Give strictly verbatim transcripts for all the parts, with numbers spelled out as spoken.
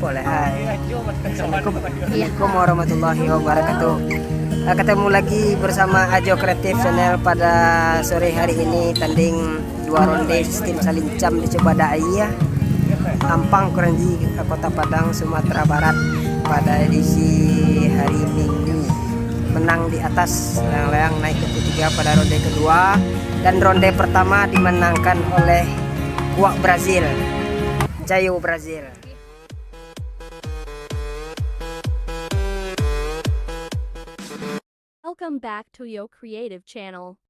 Boleh. Hai. Assalamualaikum. Assalamualaikum warahmatullahi wabarakatuh. Eh, ketemu lagi bersama Ajo Kreatif Channel pada sore hari ini, tanding dua ronde sistem salincam di Cibadai, ya. Ampang Kuranji, Kota Padang, Sumatera Barat, pada edisi hari Minggu. Menang di atas, layang-layang naik ke ketiga pada ronde kedua, dan ronde pertama dimenangkan oleh Kuak Brazil, Jayo Brazil. Welcome back to your creative channel.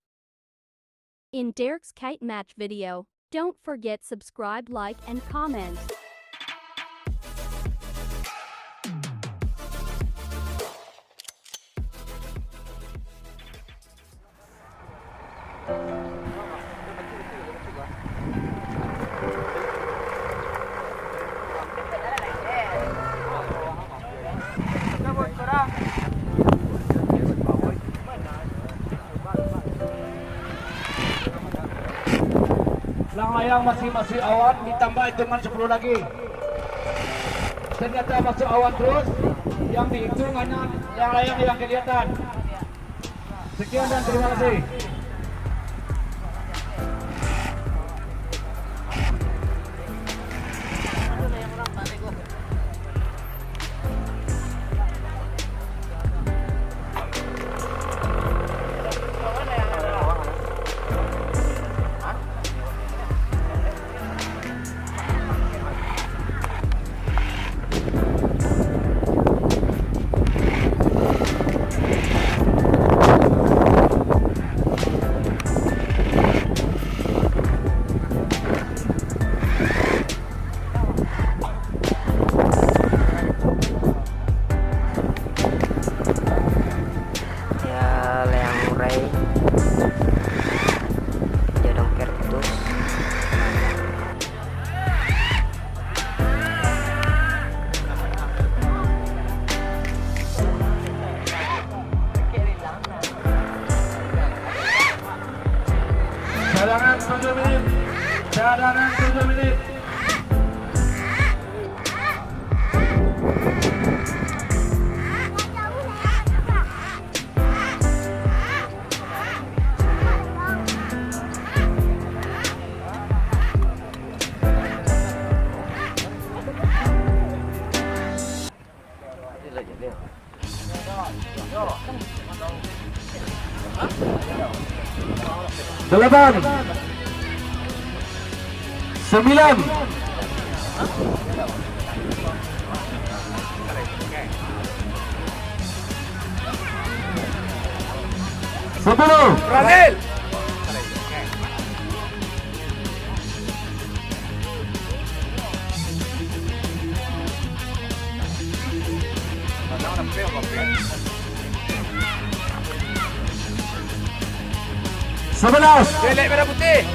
In Derek's Kite Match video, don't forget subscribe, like, and comment. Layang-layang masih masuk awan, ditambah hitungan sepuluh lagi. Ternyata masuk awan terus, yang dihitung hanya layang-layang yang kelihatan. Sekian dan terima kasih. Ya, layang urai. Jadong kertus. Cadangan tujuh minit. Cadangan tujuh minit. Delapan. Sembilan. Sepuluh. Berhasil. Sebelas. Belek merah putih.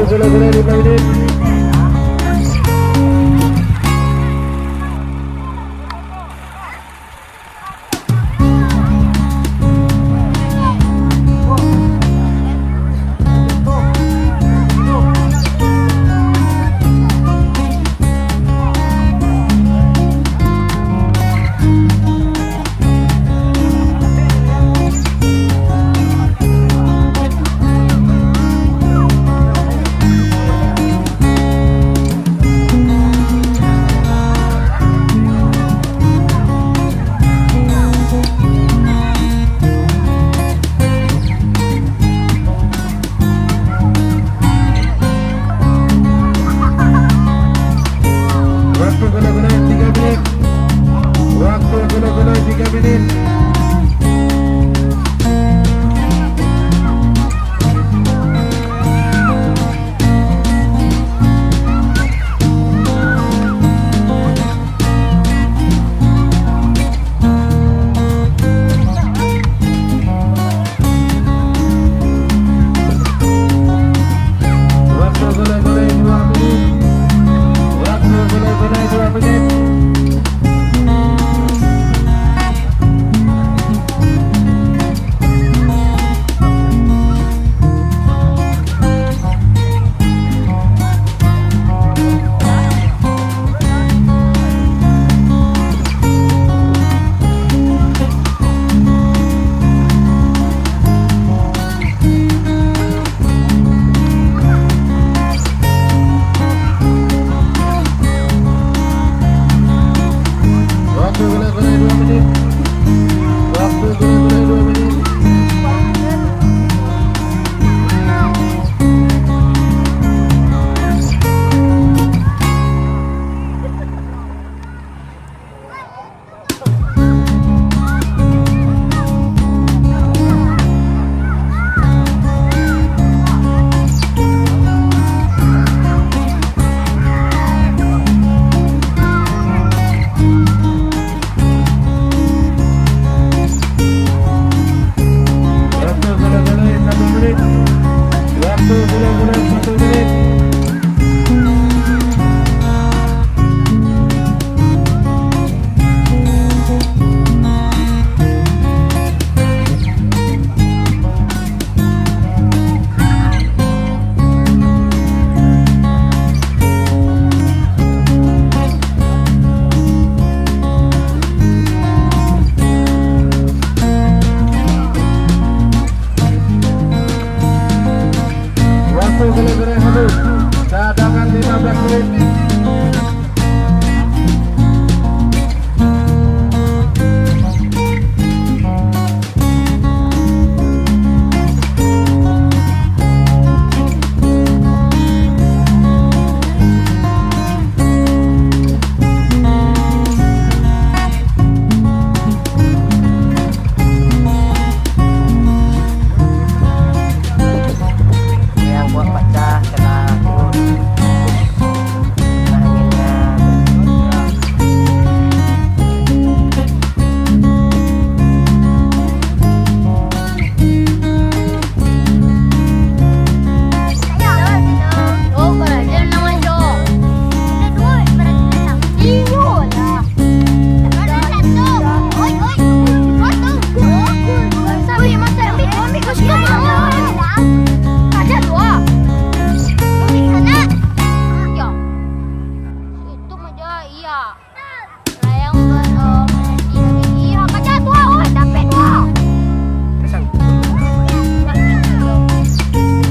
Waktu sudah naik tiga menit. Waktu sudah naik tiga menit. Waktu sudah naik dua menit. Waktu sudah naik dua menit. Waktu sudah naik dua menit. Waktu sudah naik dua menit. Waktu sudah mulai satu menit. Waktu sudah mulai satu menit. Waktu selesai habis. Cadangan lima belas menit. Yang buat pacah kena turun. Nah, anginnya. Layang, eh, iya, kaca tu, oh, dapek tu.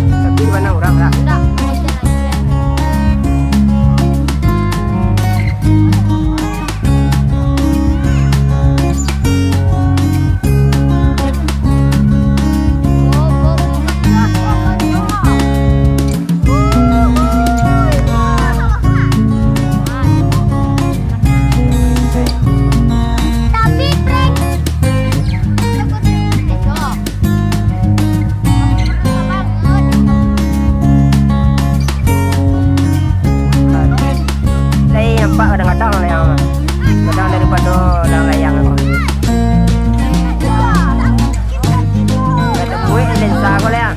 Tapi di mana orang lah? Udah. Lai nampak kadang-kadang lah yang mah. Kadang daripado dalam layang tu. Ada buih lensa ko lah.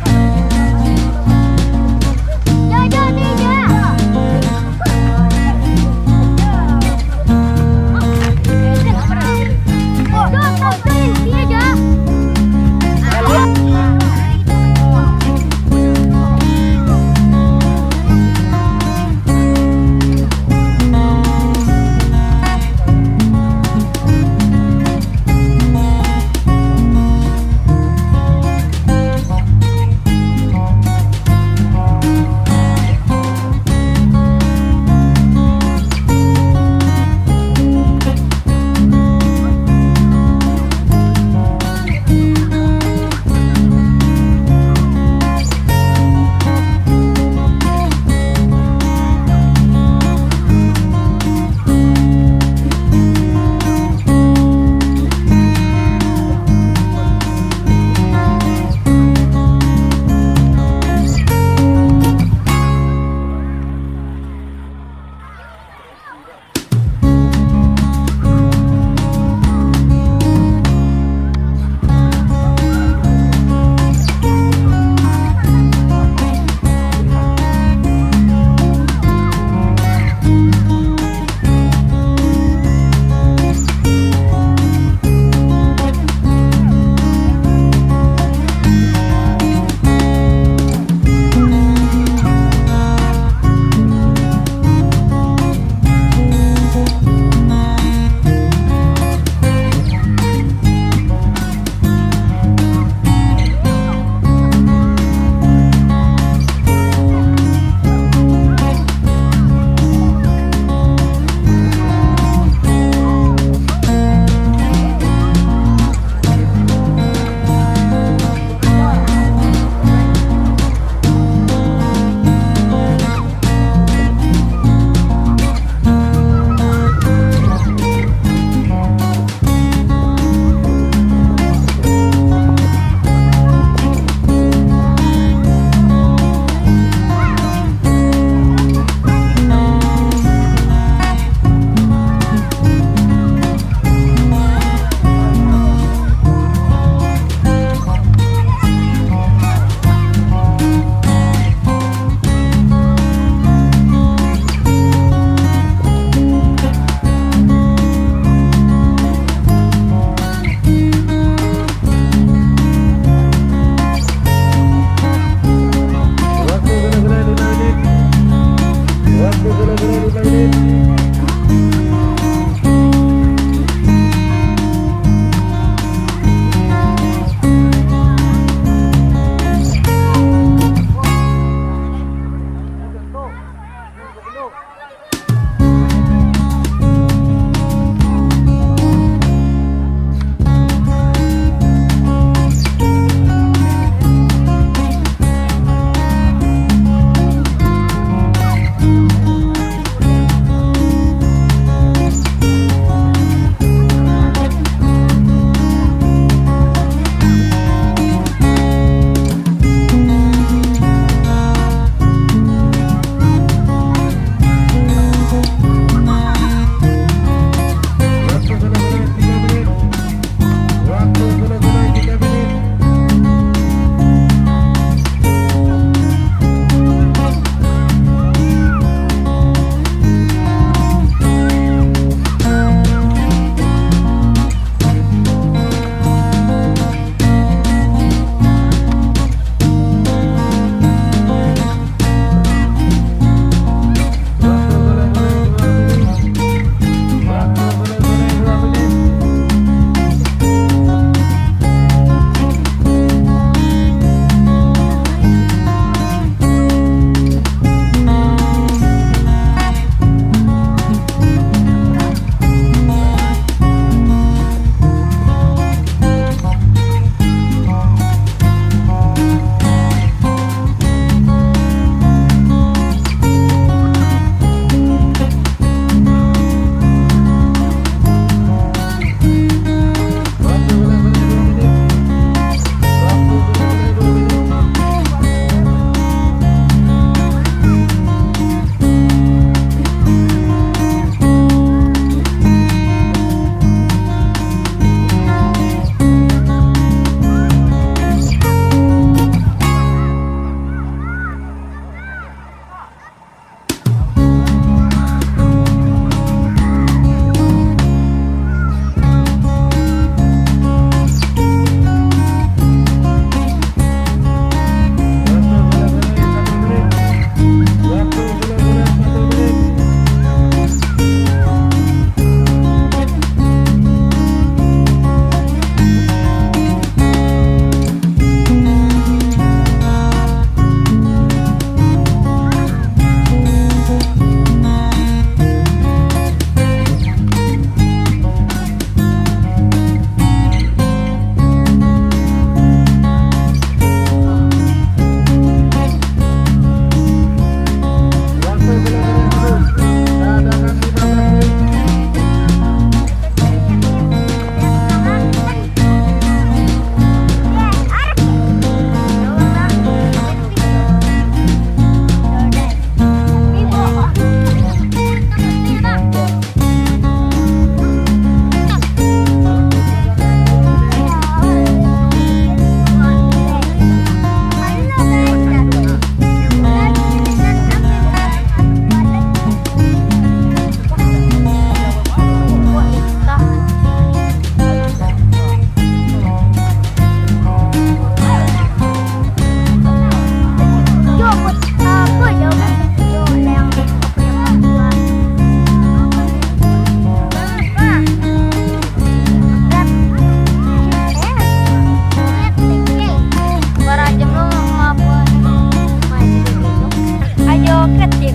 Ayo, kecil.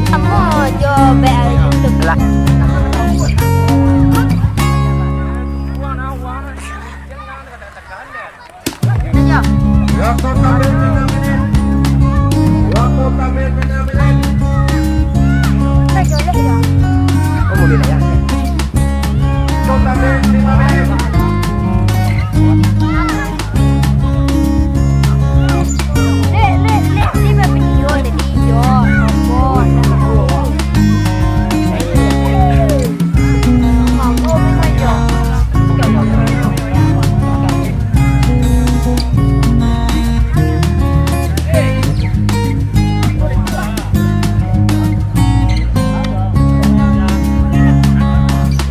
Samo jo B L YouTube lah. Ayo. Waktu tambahan lima menit. Waktu tambahan lima menit. Waktu tambahan lima menit.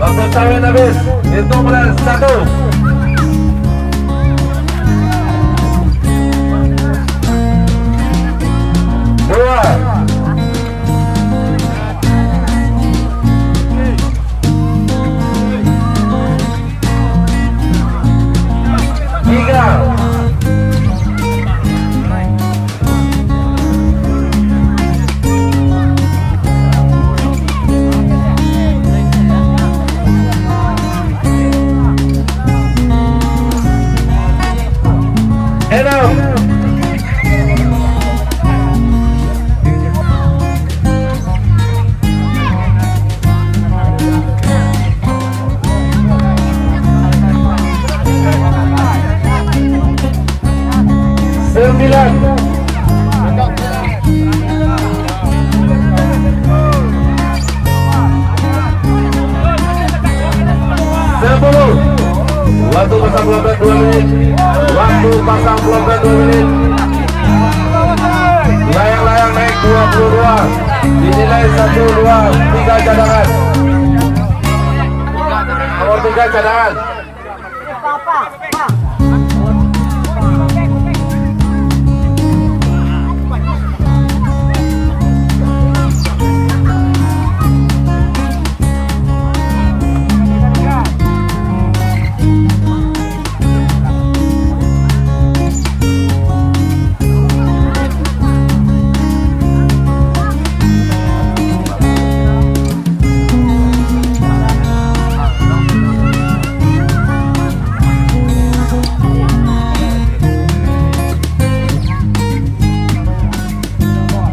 Waktu tambahan habis, hitung bulan satu. Sampai dua menit. Layang-layang naik dua puluh dua. Dinilai satu, dua, tiga cadangan. Nomor tiga cadangan.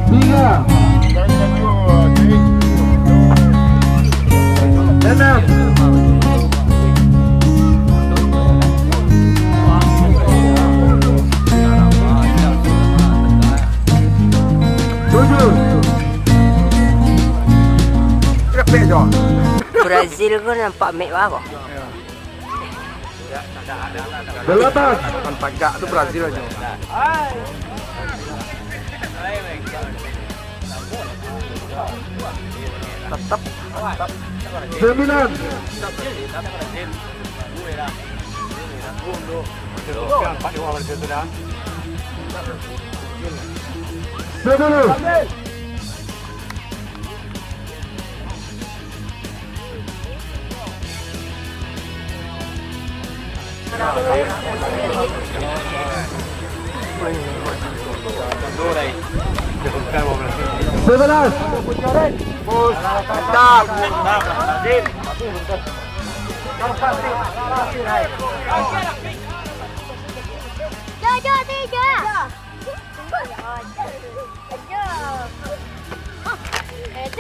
Tiga. Enam. Tujuh. Repek jo. Brazil ko nampak mek bako. Delapan. Akan tagak tu Brazil aja. Tetap. Sembilan. Sepuluh. Sebelas. Jo, jo, ti, jo. Thank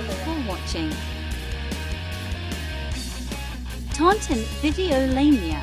you for watching. Taunton Video Lamia.